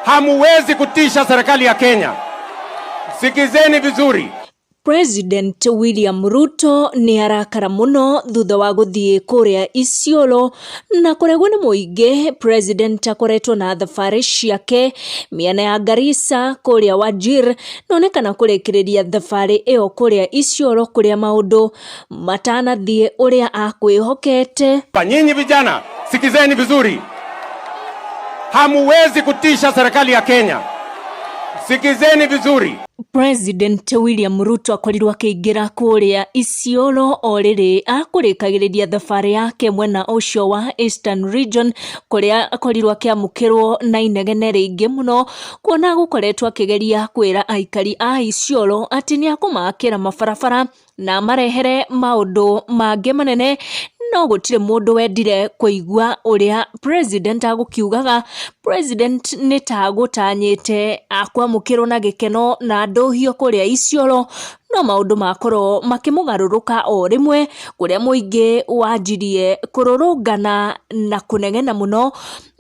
Hamuwezi kutisha serikali ya Kenya. Sikizeni vizuri. President William Ruto nĩ arakara mũno thutha wa gũthiĩ kũrĩa Isiolo na kũregwo nĩ mũingĩ. President akoretwo na thabarĩ ciake mĩena ya Garissa, kũrĩa Wajir, na onekana kũrĩkĩrĩria thabarĩ ĩyo kũrĩa Isiolo, kũrĩa maũndũ matanathiĩ ũrĩa akwĩhokete. Nyinyi vijana, sikizeni vizuri. Hamuwezi kutisha serikali ya Kenya. Sikizeni vizuri. President William Ruto akorirwo akĩingĩra kũrĩa Isiolo o rĩrĩ akũrĩkagĩrĩria thabarĩ yake mwena ũcio wa Eastern Region, kũrĩa akorirwo akĩamũkĩrwo na inegene rĩingĩ mũno, kuona gũkoretwo akĩgeria kwĩra aikari a Isiolo atĩ nĩ akũmakĩra mabarabara na amarehere maũndũ mangĩ manene, no gũtirĩ mũndũ wendire kũigua ũrĩa president agũkiugaga. President nĩ ta gũtanyĩte akwamũkĩrwo na gĩkeno na ndũhio kũrĩa Isiolo, no maũndũ makorwo makĩmũgarũrũka o rĩmwe, kũrĩa mũingĩ wanjirie kũrũrũngana na kũnegena mũno,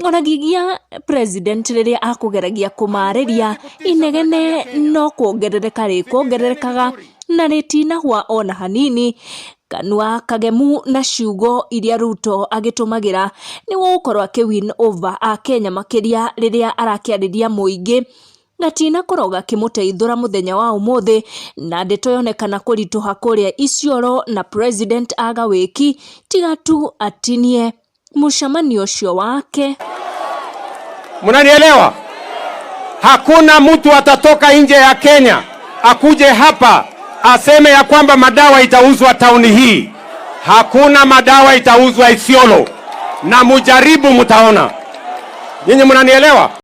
ona nginyagia president rĩrĩa akũgeragia kũmarĩria, inegene no kuongerereka rĩkuongererekaga na rĩtinahwa ona hanini. Kanua kagemu na ciugo iria Ruto agĩtũmagĩra nĩguo gũkorwo akĩ win over akenya, makĩria rĩrĩa arakĩarĩria mũingĩ, gatinakorwo gakĩmũteithũra mũthenya wa ũmũthĩ, na ndeto yonekana kũritũha kũrĩa Isiolo na president aga wĩki tiga tu atinie mũcemanio ũcio wake. Mnanielewa? Hakuna mtu atatoka nje ya Kenya akuje hapa aseme ya kwamba madawa itauzwa tauni hii. Hakuna madawa itauzwa Isiolo, na mujaribu, mtaona. Nyinyi mnanielewa?